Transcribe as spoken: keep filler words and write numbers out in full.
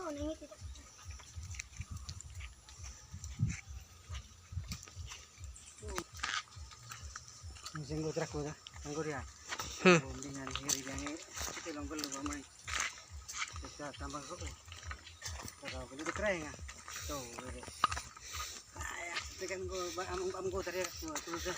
Jenggo terak gua dah. Jenggo dia. Hmm. Bombingan hiri yang ini. Kita long gelu, Bang. Kita tambah kok. Kalau gelu keren ya. Tuh, ini. Ah, ya, itu kan gua, Bang, am, am gua tadi ya. Gua terus ya.